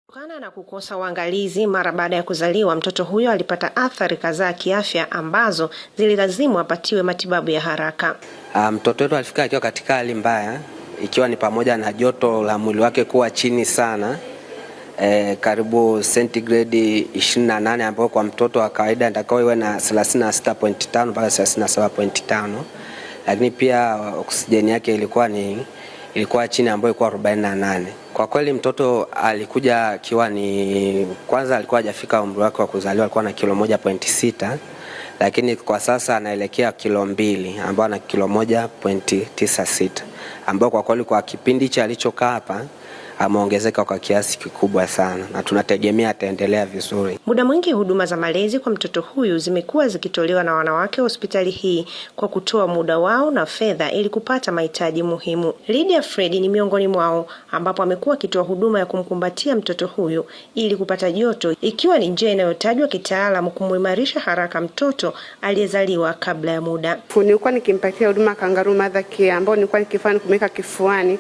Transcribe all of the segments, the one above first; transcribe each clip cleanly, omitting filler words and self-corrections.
Kutokana na kukosa uangalizi mara baada ya kuzaliwa, mtoto huyo alipata athari kadhaa kiafya ambazo zililazimu apatiwe matibabu ya haraka. Mtoto wetu alifika akiwa katika hali mbaya, ikiwa ni pamoja na joto la mwili wake kuwa chini sana, karibu sentigredi 28 ambayo kwa mtoto wa kawaida inatakiwa iwe na 36.5 mpaka 37.5, lakini pia oksijeni yake ilikuwa chini ambayo ilikuwa 48. Kwa kweli mtoto alikuja akiwa ni kwanza alikuwa hajafika umri wake wa kuzaliwa, alikuwa na kilo 1.6, lakini kwa sasa anaelekea kilo 2 ambayo ana kilo 1.96, ambayo kwa kweli kwa kipindi hichi alichokaa hapa ameongezeka kwa kiasi kikubwa sana na tunategemea ataendelea vizuri. Muda mwingi huduma za malezi kwa mtoto huyu zimekuwa zikitolewa na wanawake wa hospitali hii kwa kutoa muda wao na fedha ili kupata mahitaji muhimu. Lydia Fred ni miongoni mwao, ambapo amekuwa akitoa huduma ya kumkumbatia mtoto huyu ili kupata joto, ikiwa ni njia inayotajwa kitaalamu kumuimarisha haraka mtoto aliyezaliwa kabla ya muda. Nilikuwa nikimpatia huduma Kangaroo Mother Care ambayo nilikuwa nikifanya kumweka kifuani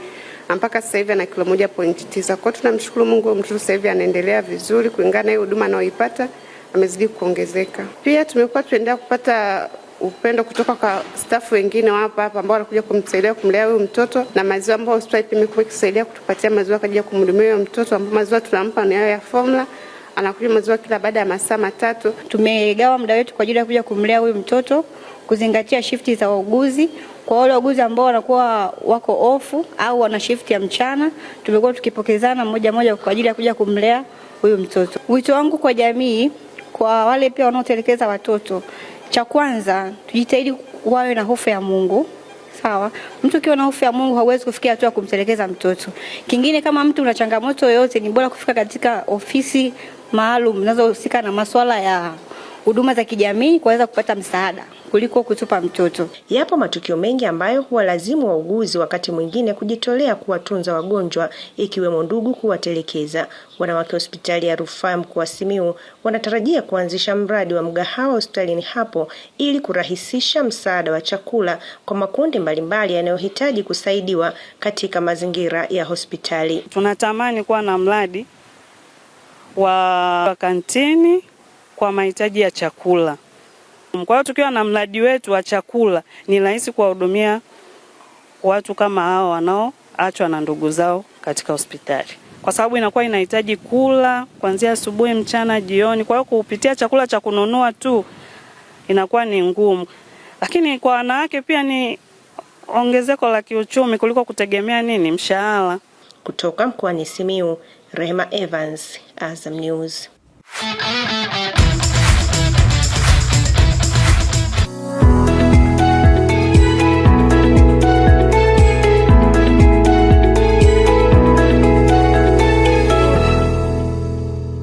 mpaka sasa hivi ana kilo 1.9. Kwa hiyo tunamshukuru Mungu, mtoto sasa hivi anaendelea vizuri kulingana na hiyo huduma anayoipata, amezidi kuongezeka. Pia tumekuwa tunaendelea kupata upendo kutoka kwa staff wengine wa hapa hapa ambao wanakuja kumsaidia kumlea huyu mtoto, na maziwa ambayo hospitali pia imekuwa ikisaidia kutupatia maziwa kwa ajili ya kumhudumia huyo mtoto, ambao maziwa tunampa ni hayo ya formula, anakunywa maziwa kila baada ya masaa 3. Tumegawa muda wetu kwa ajili ya kuja kumlea huyu mtoto, kuzingatia shifti za wauguzi. Kwa wale wauguzi ambao wanakuwa wako ofu au wana shifti ya mchana, tumekuwa tukipokezana mmoja mmoja kwa ajili ya kuja kumlea huyu mtoto. Wito wangu kwa jamii, kwa wale pia wanaotelekeza watoto, cha kwanza tujitahidi wawe na hofu ya Mungu. Sawa, mtu ukiwa na hofu ya Mungu hauwezi kufikia hatua kumtelekeza mtoto. Kingine, kama mtu una changamoto yoyote, ni bora kufika katika ofisi maalum zinazohusika na masuala ya huduma za kijamii kuweza kupata msaada kuliko kutupa mtoto. Yapo matukio mengi ambayo huwalazimu wauguzi wakati mwingine kujitolea kuwatunza wagonjwa, ikiwemo ndugu kuwatelekeza. Wanawake hospitali ya rufaa mkoa wa Simiyu wanatarajia kuanzisha mradi wa mgahawa hospitalini hapo ili kurahisisha msaada wa chakula kwa makundi mbalimbali yanayohitaji kusaidiwa katika mazingira ya hospitali. Tunatamani kuwa na mradi wa kantini kwa mahitaji ya chakula. Kwa hiyo tukiwa na mradi wetu wa chakula ni rahisi kuwahudumia watu kama hao wanaoachwa na ndugu zao katika hospitali, kwa sababu inakuwa inahitaji kula kuanzia asubuhi, mchana, jioni. Kwa hiyo kupitia chakula cha kununua tu inakuwa ni ngumu, lakini kwa wanawake pia ni ongezeko la kiuchumi kuliko kutegemea nini mshahara. Kutoka mkoani Simiyu, Rehema Evans, Azam News.